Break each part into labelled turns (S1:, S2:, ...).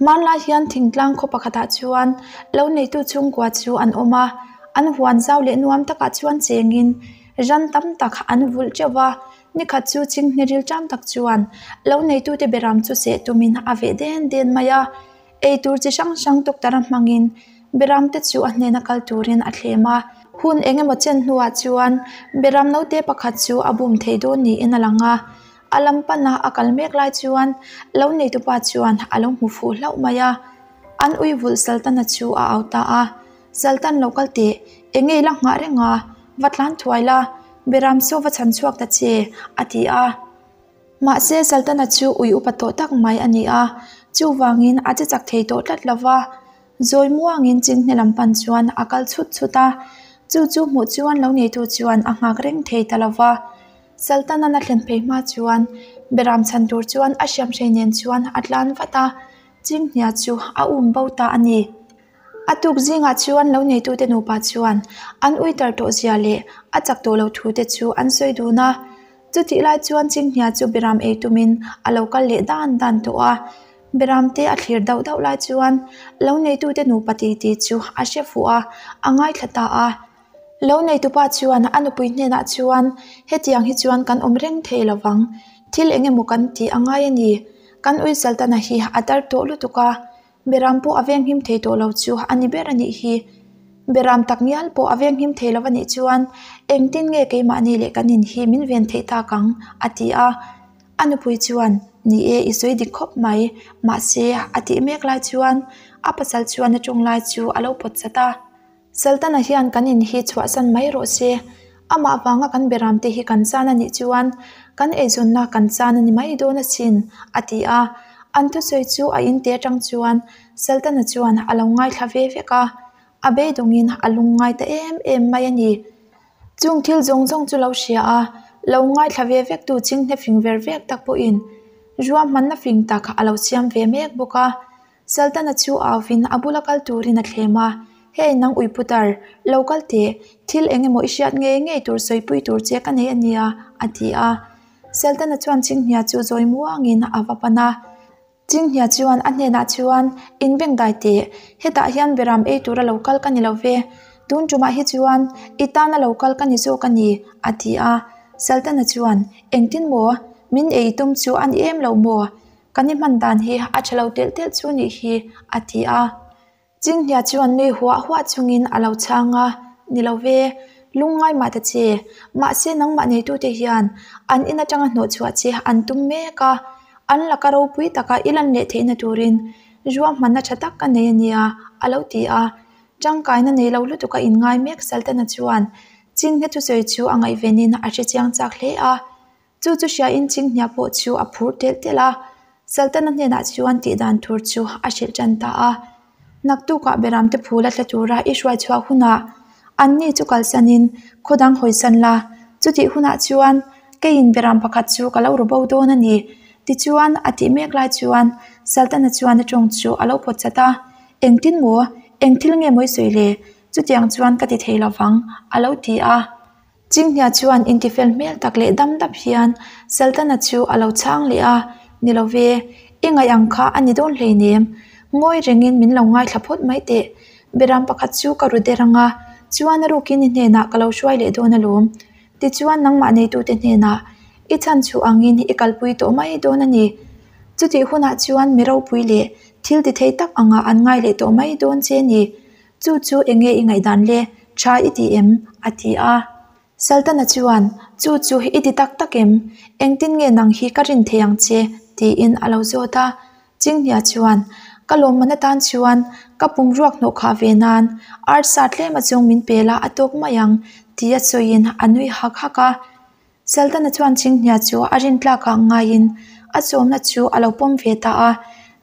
S1: Hmanlai hian thingtlang khaw pakhatah chuan lo neitu chhungkua chu an awm a, an huan zau leh nuam takah chuan chengin ran tam tak an vulh teuh va, nikhat chu chinghne ril ṭam tak chuan lo neitute beram chu seh tumin a veh den den mai a, eitur chi hrang hrang tawktarh a hmangin beram te chu a hnena kal turin a thlem a, hun eng emaw chen hnuah chuan beram naute pakhat chu a bum thei dawn niin a lang a. A lam pana a kal mek lai chuan lo neitupa chuan a lo hmu fuh hlauh mai a, an ui vulh Sultan-a chu a au ta a, Sultan lo kal teh, eng nge i la nghah reng a, va tlan thuai la, Beram chu va chhan chhuak ta che, a ti a. Mahse Sultan-a chu ui upa tawh tak mai a ni a, chuvangin a che chak thei tawh tlat lo va, Zawi muangin chinghne lam pan chuan a kal chhut chhut a, chu chu hmuh chuan lo neitu chuan a nghak reng thei ta lo va. Sultan-a'n a thlen phei hma chuan Beram chhan tur chuan a hriamhrei nen chuan a tlan vat a, chinghnia chu a um bo ta a ni. A tuk zingah chuan lo neitute nupa chuan an uitar tawh zia leh a chak tawh lo thu te chu an sawi dun a. Chutih lai chuan chinghnia chu Beram ei tumin a lo kal leh dan dan tawh a. Beramte a thlir dauh dauh lai chuan lo neitute nupa titi chu a hre fuh a, a ngaithla ta a. Lo neitupa chuan a nupui hnenah chuan, Hetiang hi chuan kan awm reng thei lo vang, thil eng emaw kan tih a ngai a ni. Kan ui Sultana hi a tar tawh lutuk a, Beram pawh a venghim thei tawh lo chu a ni ber a nih hi. Beram tak ngial pawh a venghim thei lo a nih chuan engtin nge keimahni leh kan in hi min ven theih tak ang? a ti a. A nupui chuan, Ni e, i sawi dik khawp mai. Mahse, a tih mek lai chuan a pasal chuan a tawng lai chu a lo pawt chat a. Sultana hian kan in hi chhuahsan mai rawh se. Amah vanga kan beram te hi kan chan a nih chuan kan eizawnna kan chan a ni mai dawn asin, a ti a. An thusawi chu a inte atang chuan Sultana chuan a lo ngaithla ve vek a. A beidawngin a lungngai ta em em mai a ni. Chung thil zawng zawng chu lo hria a, lo ngaithla ve vek tu chinghne fing ver vek tak pawhin ruahmanna fing tak a lo siam ve mek bawk a. Sultana chu auvin a bula kal turin a thlem a, Hei nang ui putar, lo kal teh, thil eng emaw i hriat ngei ngei tur sawipui tur che ka nei a nia, a ti a. Sultana chuan chinghnia chu zawi muangin a va pan a. Chinghnia chuan a hnenah chuan, In bengdai teh, hetah hian beram ei tura lo kal ka ni lo ve, tun tumah hi chuan i tana lo kal ka ni zawk a ni, a ti a. Sultana chuan, Engtin maw? Min ei tum chu a ni em lo maw? Kan i hman dan hi a tha lo telh telh chu nih hi, a ti a. Chinghnia chuan nui huah huah chungin a lo chhang a, Ni lo ve, lungngai mah ta che, mahse nangmah neitute hian an in atanga hnawhchhuah che an tum mek a, an laka ropui taka i lan leh theihna turin ruahmanna tha tak ka nei a nia, a lo ti a. Tangkaina nei lo lutuka inngai mek Sultana chuan Chinghne thusawi chu a ngaihvenin a hrechiang chak hle a. Chu chu hriain Chinghnia pawh chu a phur telh telh a, Sultana hnenah chuan tih dan tur chu a hrilh tan ta a. Naktukah Beramte phul a tla tura i hruai chhuah hunah anni chu kalsanin khaw dang hawisan la, chutih hunah chuan keiin Beram pakhat chu ka lo ru bo dawn a ni. Tichuan a tih mek lai chuan Sultana chuan a tawng chu a lo pawt chat a, Engtin maw? Eng thil nge maw i sawi le? Chutiang chuan ka ti thei lovang, a lo ti a. Chinghnia chuan intifel hmel tak leh dam dap hian Sultana chu a lo chhang leh a, Ni lo ve, i ngaih ang kha a ni dawn hleinem. Ngawi rengin min lo ngaithla phawt mai teh. Beram pakhat chu ka ru der ang a, chuan a rukin i hnenah ka lo hruai leh dawn alawm. Tichuan nangmah neitute hnenah i chhan chhuh angin i kalpui tawh mai dawn a ni. Chutih hunah chuan mi ropui leh thil ti thei tak angah an ngai leh tawh mai dawn che ni. Chu chu eng nge i ngaihdan le? Tha i ti em? a ti a. Sultana chuan, Chu chu i ti tak tak em? Engtin nge nang hi ka rin thei ang che? tiin a lo zawt a. Chinghnia chuan, Ka lawmman atan chuan ka pum ruak hnawh khah ve nan arsa tlem a chung min pe la a tawk mai ang, tia sawiin a nui hak hak a. Sultana chuan Chinghnia chu a rintlak ah ngaiin a chawmna chu a lo pawm ve ta a.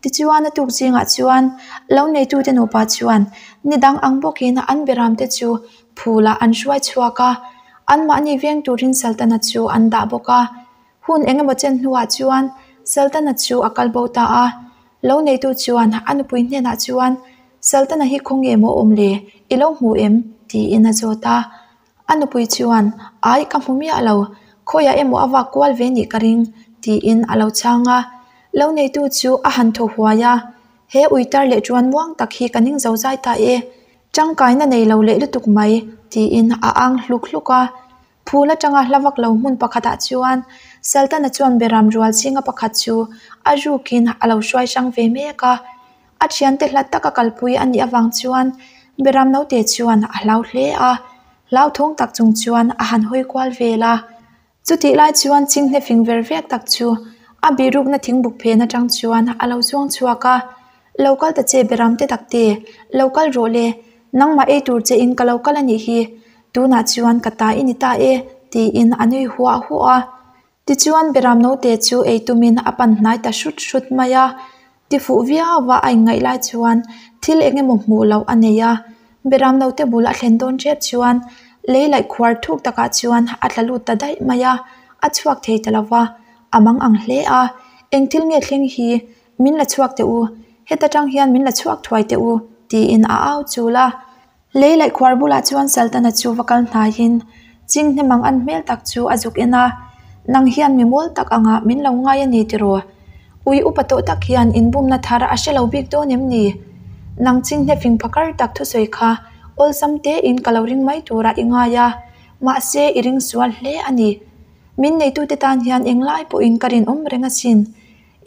S1: Tichuan a tuk zingah chuan lo neitute nupa chuan ni dang ang bawkin an beramte chu phulah an hruai chhuak a, anmahni veng turin Sultana chu an dah bawk a. Hun eng emaw chen hnuah chuan Sultana chu a kal bo ta a. Lo neitu chuan a nupui hnenah chuan, Sultana hi khawnge maw awm le? I lo hmu em? tiin a zawt a. A nupui chuan, Ai, ka hmu miah lo, khawiah emaw a vak kual ve nih ka ring, tiin a lo chhang a. Lo neitu chu a han thaw huai a. He uitar leh ṭuan muang tak hi ka ning zo zai ta e, ṭangkaina nei lo leh lutuk mai, tiin a ang hluk hluk a. Phul aṭanga hla vak lo hmun pakhatah chuan Sultan-a chuan beram rual zinga pakhat chu a rukin a lo hruai hrang ve mek a. A thiante hlat taka kalpui a nih avang chuan beram naute chuan a hlau hle a, hlauthawng tak chung chuan a han hawi kual vel a. Chutih lai chuan chinghne fing ver vek tak chu a bihrukna thingbuk phen atang chuan a lo zuang chhuak a, Lo kal ta che beram te tak te, lo kal rawh le, nangmah ei tur che in ka lo kal a nih hi, tunah chuan ka ta i ni ta e, tiin a nui huah huah a. Tichuan beram note chu ei tumin a pan hnai ta hrut hrut mai a, Tifuh viau a a inngaih lai chuan thil eng emaw hmuh loh a nei a, beram note bul a thlen dawn tep chuan lei laih khuar thuk takah chuan a tla lut ta daih mai a, a chhuak thei ta lo va, a mang ang hle a, eng thil nge thleng hi min la chhuak teh u, heta tang hian min la chhuak thuai teh u tiin a au chul a. Lei laih khuar bulah chuan Sultana chu va kal hnaiin chinghne mang an hmel tak chu a zuk en a, Nang hian mi mawl tak angah min lo ngai a ni tiraw? Ui upa tawh tak hian inbumna thar a hre lo bik dawn em ni? Nang chinghne fing phakar tak thusawi kha awlsam tein ka lo ring mai turah i ngai a, mahse i ring sual hle a ni. Min neitute tan hian englai pawhin ka rinawm reng asin.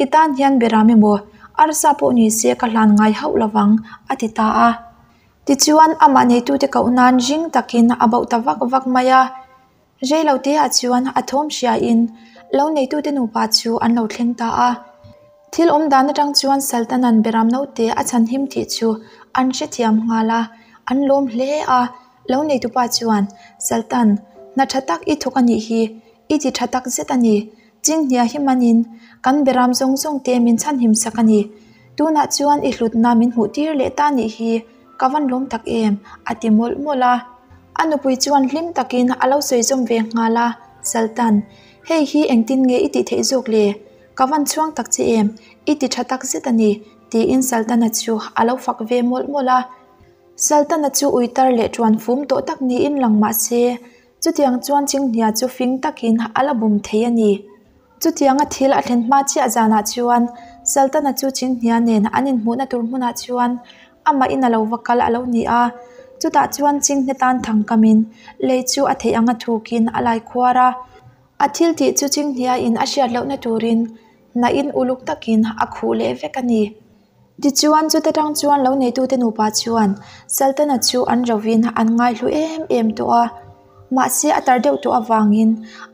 S1: I tan hian beram emaw arsa pawh ni se ka hlan ngai hauh lovang, a ti ta a. Tichuan, amah neitute koh nan ring takin a bauh ta vak vak mai a. Reiloteah chuan a thawm hriain lo neitute nupa chu an lo thleng ta a. Thil awm dan atang chuan Sultan-a'n Beram naute a chhan him tih chu an hrethiam nghal a, an lawm hle a. Lo neitupa chuan, Sultan, hna tha tak i thawk a nih hi, i ti tha tak zet a ni. Chinghnia hi manin kan beram zawng zawng te min chhanhim sak a ni. Tunah chuan i hlutna min hmuh tir leh ta nih hi ka van lawm tak em, a ti mawlh mawlh a. A nupui chuan hlim takin a lo sawi zawm ve nghal a, Sultan, hei hi engtin nge i tih theih zawk le? Ka van chhuang tak che em, i ti tha tak zet a ni, tiin Sultan-a chu a lo fak ve mawlh mawlh a. Sultan-a chu uitar leh tuan fum tawh tak niin lang mah se, Chutiang chuan Chinghnia chu fing takin a la bum thei a ni. Chutianga thil a thlen hma chiah zanah chuan Sultana chu Chinghnia nen an inhmuhna tur hmunah chuan amahin a lo va kal a lo ni a. Chutah chuan Chinghne tan thangkamin lei chu a theih anga thukin a lai khuar a. A thil tih chu Chinghnia in a hriat lohna turin hnahin uluk takin a khuh leh vek a ni. Tichuan, chuta tang chuan lo neitute nupa chuan Sultana chu an rovin an ngaihlu em em tawh a. Mahse, a tar deuh tawh avangin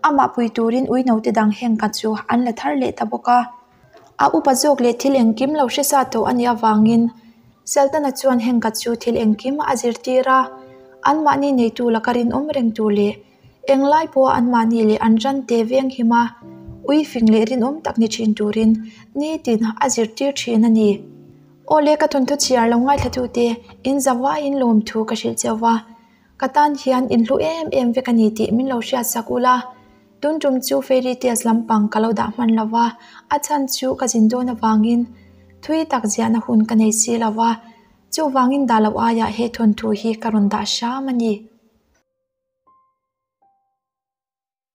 S1: amah pui turin ui naute dang hengka chu an la thar leh ta bawk a. A upa zawk leh thil engkim lo hre sa tawh a nih avangin Sultana chuan hengka chu thil engkim a zirtir a, anmahni neitu laka rinawm reng tur leh Englai pawh anmahni leh an rante veng him a, ui fing leh rinawm tak ni thin turin nitin a zirtir thin a ni. Aw le ka thawnthu chhiar lo ngaithlatute in zavaiin lawmthu ka hrilh cheu va, ka tan hian in hlu em em vek a ni tih min lo hriatsak ula. Tun tum chu fairy tales lampang ka lo dah hman lo va, a chhan chu ka zin dawn avangin thui tak ziahna hun ka nei si lo va, chuvangin dah loh aiah he thawnthu hi ka rawn dah hram a ni.